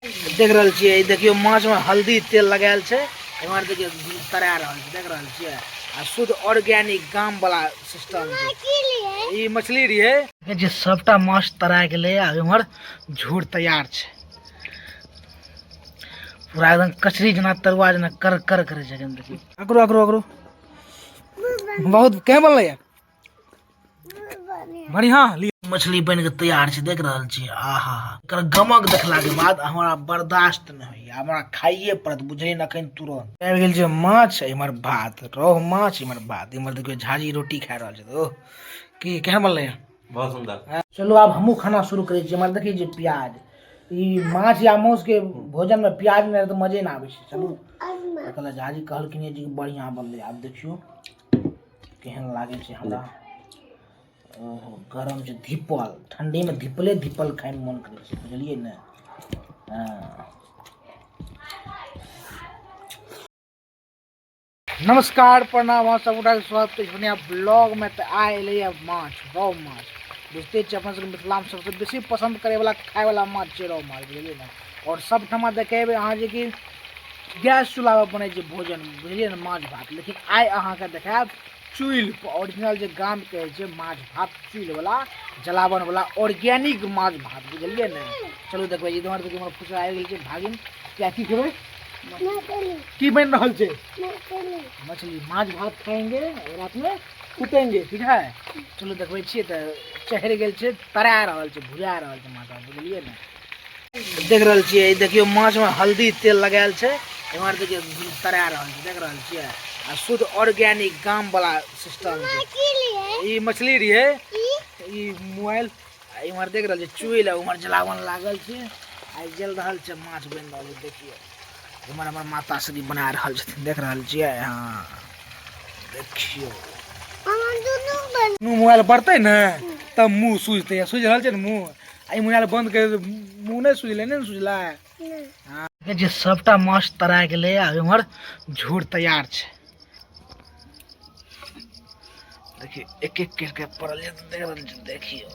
देख रहल छियै, देखियौ माछमे हल्दी तेल लगायल छै। एम्हर देखियौ तरा रहल छै, देख रहल छियै। आ शुद्ध ऑर्गेनिक गाम वाला सिस्टम छै। ई मछली रहियै जे सबटा माछ तरा गेलै। आ एम्हर झोर तैयार छै, पूरा एकदम कचरी जेना तरुआ जेना कर कर करै छै। देखियौ अकरो अकरो अकरो बहुत केहन बनलै। बढ़िया मछली बन के तैयार छै, देख रहल छी। आहा, एकर गमक देखला के बाद हमरा बर्दाश्त नहि होइया, हमरा खाइए पड़त, बुझलियै ने। अखन तुरंत आबि गेल छै माछ, इम्हर भात, रोहु माछ, इम्हर भात। इम्हर देखियौ झाजी रोटी खा रहल छै। ओह, की केहन बनलै? बहुत सुंदर। चलू आब हमहूँ खाना शुरू करै छी। इम्हर देखै छियै प्याज, ई माछ या मांस के भोजन में प्याज नहि रहै तऽ मजे नहि आबै छै। चलू, कहल झाजी कहलखिन जे बढ़िआँ बनलै। आब देखियौ केहन लागै छै हमरा। ओहो, गरम छै धिपल। ठण्डीमे धिपले धिपल खाइमे मोन करै छै, बुझलियै ने। हँ, नमस्कार, प्रणाम, अहाँ सब गोटाके स्वागत अछि बढ़िआँ ब्लॉगमे। तऽ आइ एलैए माछ, रोहु माछ। बुझिते छियै, अपन सबके मिथिलामे सबसँ बेसी पसन्द करैवला खायवला माछ छै रोहु माछ, बुझलियै ने। आओर सबठमा देखेबै अहाँ जे कि गैस चूल्हापर बनै छै भोजन, बुझलियै ने, माछ भात। लेकिन आइ अहाँके देखायब चुल्हि पर ओरिजिनल जे गामके होइ छै माछ भात, चुल्हिवला जलावनवला ऑर्गेनिक माछ भात, बुझलियै ने। चलू देखबै। इधर देखियौ हमर फुसरा आबि गेल छै भागिन। क्या की खेबै? की बनि रहल छै? मछली। माछ भात खाएंगे और रात में कुटेंगे, ठीक है। चलू देखबै छियै। तऽ चढ़ि गेल छै, तरा रहल छै, भुजा रहल छै माछ भात, बुझलियै ने। देख रहल छियै, देखियौ माछमे हल्दी तेल लगायल छै। एम्हर देखियौ तरा रहल छै, देख रहल छियै। आ शुद्ध ऑर्गेनिक गाम वाला सिस्टम छै। ई मछली रहियै, ई मोबाइल। आ इम्हर देख रहल छियै चुइल, आ उम्हर जलावन लागल छै। आ जल रहल छै, माछ बनि रहल छै। देखियौ इम्हर हमर माता श्री बना रहल छथिन, देख रहल छियै। हँ, देखियौ मोबाइल बढ़तै ने तब मुँह सुझतै। सुझि रहल छै ने मुँह? आ ई मोबाइल बंद कर, मुँह नहि सुझलै, नहि ने सुझलै। हँ, जे सबटा माछ तरा गेलै। आ इम्हर झोर तैयार छै। देखियौ एक एक करि के पड़ल छै, देख रहल छी। देखियौ,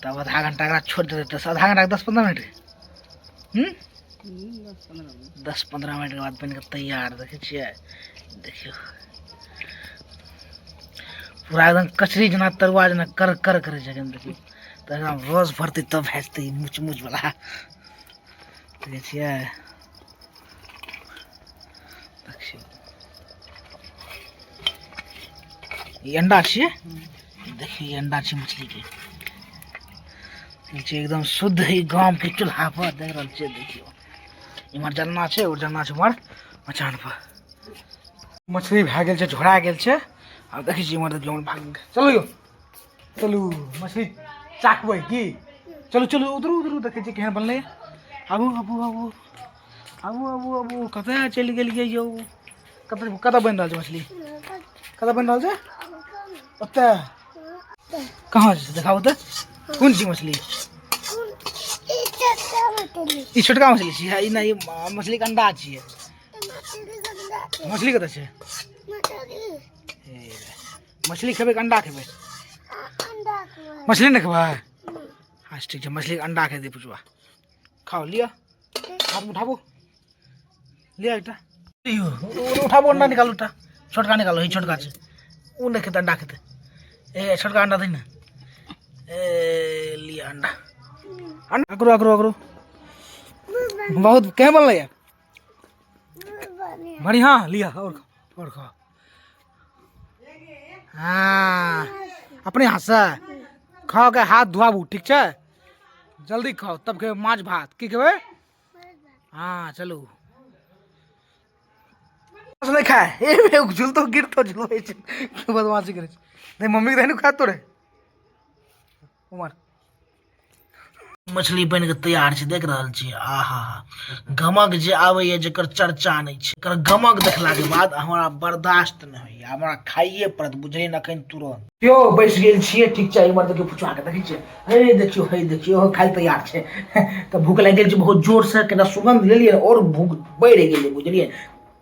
तब आधा घंटा एकरा छोड़ि देतै तऽ आधा घंटा 10-15 मिनट, 10-15 मिनटके बाद बनि कऽ तैयार। देखै छियै, देखियौ पूरा एकदम कचरी जेना तरुआ जेना कर कर करै छै। देखियौ तऽ एकदम रस भरतै तब भए जेतै मुच मुच वला। देखै छियै, देखियौ ई अंडा छियै। देखियौ, ई अंडा छै मछलीके छै, एकदम शुद्ध है गामके चूल्हा पर। देख रहल छियै, देखियौ इम्हर जलना छै और जलना छै उम्हर मचान पर। मछली भए गेल छै, झोरा गेल छै। आब देखै छियै इम्हर, देखियौ भाग। चलू यौ, चलू मछली चाखबै की? चलू चलू, उधरू उधरू, देखै छियै केहन बनलै। आबू आबू आबू आबू आबू आबू। कतऽ चलि गेलियै यौ? कतऽ कतऽ बनि रहल छै मछली? कतऽ बनि रहल छै? ओतऽ कहाँ छै? देखाबू तऽ, कोन छी मछली ई? छोटका मछली छियै ई? नहि, ई मछलीके अंडा छियै। मछली कतऽ छै? मछली खेबै कि अंडा खेबै? मछली नहि खेबै? हाँ, ठीक छै, मछलीके अंडा खेतै पुछुआ। खाओ, लिअ, हाथमे उठाबू, लिअ एकटा। उठाबू, अंडा निकालू, एकटा छोटका निकालू। ई छोटका छै, ओ नहि खेतै, अंडा खेतै। ए, छोटका अंडा दही ने। ए, लिअ अंडा। अंडा अकरो अकरो अकरो बहुत केहन बनलै? बढ़िया। लिअ, और खाओ, और खाओ। हाँ, अपने हाथ से खाओ के हाथ धोआबू, ठीक छै? जल्दी खाओ, तब खेबै माछ भात। की खेबै? हाँ, चलू। नहि खाय, ए झुलतो गिरतो, झुलबै छै, बदमाशी करै छै। नहि, मम्मी के नहि खाय तोरे। उमर मछली बनि के तैयार छै, देख रहल छी। आहा, गमक जे आबैया जेकर चर्चा नहि छै। एकर गमक देखला के बाद हमरा बर्दाश्त नहि होइया, हमरा खाइए पड़त, बुझलियै ने, अखन तुरंत। यौ, बैस गेल छियै, ठीक छै। इमहर देखियौ फुचुआ के, देखै छियै? हे देखियौ, हे देखियौ, खाइ तैयार छै। तऽ भूख लागि गेल छै बहुत जोर से। कनिटा सुगंध लेलियै और भूख बढ़ि गेलै, बुझलियै,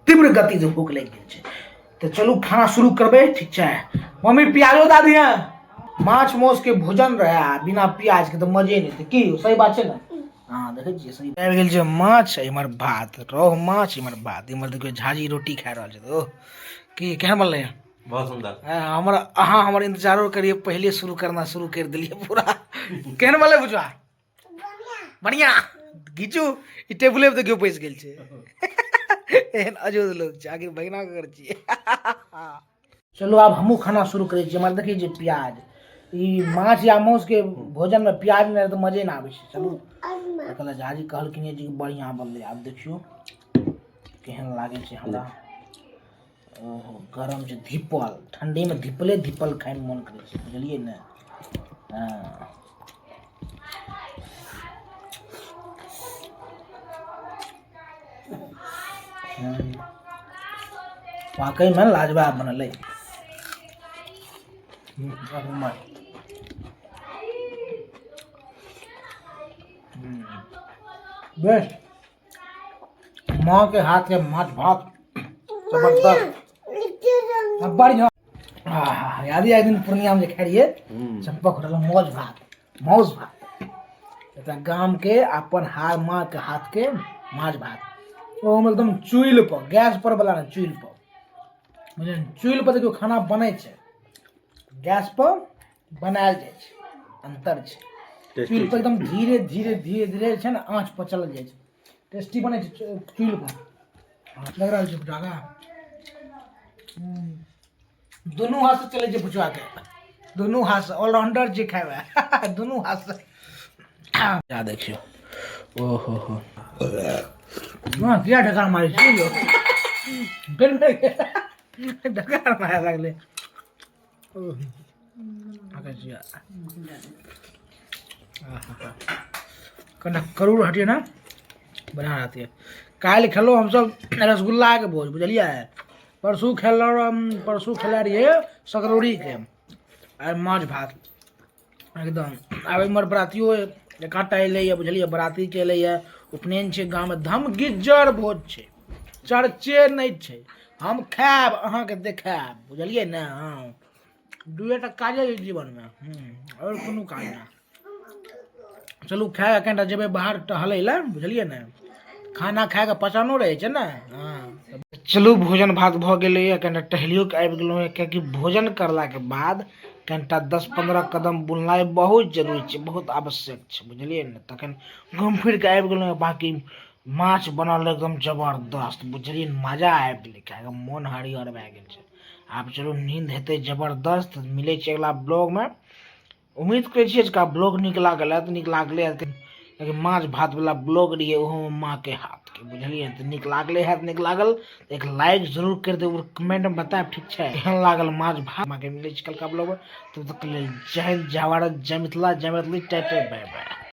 तीव्र गति से भूख लागि गेल छै। तऽ चलू खाना शुरू करबै, ठीक छै। मम्मी, प्याजो दए दिहे। माछ माउस के भोजन रहे आ बिना प्याज के तऽ मजे नहि। की सही बात छै ने? हँ, देखै छियै, सही आबि गेल छै माछ, इम्हर भात, रोहु माछ, इम्हर भात। इम्हर देखियौ झाजी रोटी खा रहल छै। ओह, की केहन बनलै? बहुत सुंदर। हाँ, हमर अहाँ हमर इंतजारो करिए, पहले शुरू करना शुरू कर दिलिए पूरा। केहन बनलै बुझवा? बढ़िया। घीचू ई टेबुले पर देखियौ पैस गेल छै। एहन अजोध लोग छै, आखिर भगना कर छियै। चलू आब हमहूँ खाना शुरू करै छी। हमरा देखै छियै प्याज, ई माछ या मांस के भोजन में प्याज नहि तऽ मजे नहि आबै छै। चलू, कहल झाजी कहलखिन जे बढ़िआँ बनलै। आब देखियौ केहन लागै छै हमरा। ओहो, गरम छै, धीपल। ठण्डीमे धीपले धीपल खाइमे मोन करै छै, बुझलियै ने? हँ, वाकईमे लाजवाब बनलै। बेस्ट, माँ के हाथ के माछ भात जबरदस्त, बढ़िया। याद एक दिन पूर्णिया में जे खाइ रहियै चंपक होटल में मौज भात, मौज भात। एकटा गाम के अपन हार माँ के हाथ के माछ भात, ओहोमे एकदम चूल्हि पर, गैस पर वाला नहि, चूल्हि पर, बुझलियै? चूल्हि पर देखियौ खाना बनै छै, गैस पर बनायल जाइ छै, अन्तर छै। चूल्हि पर एकदम धीरे धीरे धीरे धीरे छै ने आँच पर चलल जाइ छै, टेस्टी बनै छै चूल्हि पर। लग रहल छै भुजागा। दुनू हाथ से चलै छै भुजवा के, दुनू हाथ से। ऑलराउंडर जे खायबे दुनू हाथ से। जा देखियौ, ओहो हो, हाँ, किया ढकार मारै छी यौ? ढकार मारे लागलै। कनिटा करूर हटिए ने, बढ़िआँ रहतियै। काल्हि खेलहुँ हमसब रसगुल्लाके भोज, बुझलियै? परसू खेलहुँ, परसू खेले रहियै सकरौरीके, आइ माछ भात एकदम। आब इम्हर बरातियो एकाधटा एलैए, बुझलियै? बरातीके एलैए, उपनयन छै गाँवमे, धमगिज्जर भोज छै, चर्चे नहि छै। हम खायब, अहाँके देखायब, बुझलियै ने? हँ, दुए टा काजे छै जीवनमे, आओर कोनो काज नहि। चलू खाए कऽ कनिटा जेबै बाहर टहलै लए, बुझलियै ने? खाना खाए कऽ पचानो रहै छै ने। हँ, चलू, भोजन भात भऽ गेलैए, कनिटा टहलियो कऽ आबि गेलहुँ। कियाकि भोजन करलाके बाद कनिटा 10-15 कदम बुलनाइ बहुत जरूरी छै, बहुत आवश्यक छै, बुझलियै ने? तखन घुमि फिर कऽ आबि गेलहुँ। बाँकी माछ बनल एकदम जबरदस्त, बुझलियै ने? मजा आबि गेलै खाए कऽ, मोन हरिहर भए गेल छै। आब चलू, नींद हेतै जबरदस्त। मिलै छै अगला ब्लॉगमे। उम्मीद करै छियै अजुका ब्लॉग नीक लागल हैत। नीक लागलै हैत, कियाकि माछ भात वाला ब्लॉग रहियै, ओहोमे माँ के हाथ के, बुझलियै? तऽ नीक लागलै हैत। नीक लागल तऽ एक लाइक जरूर करि देब, कमेंटमे बतायब, ठीक छै, केहन लागल माछ भात। माँके मिलै छै कलका ब्लॉग, तब तक लेल जय हिंद, जय भारत, जय मिथिला, जय मैथिली। टाटा, बाय बाय।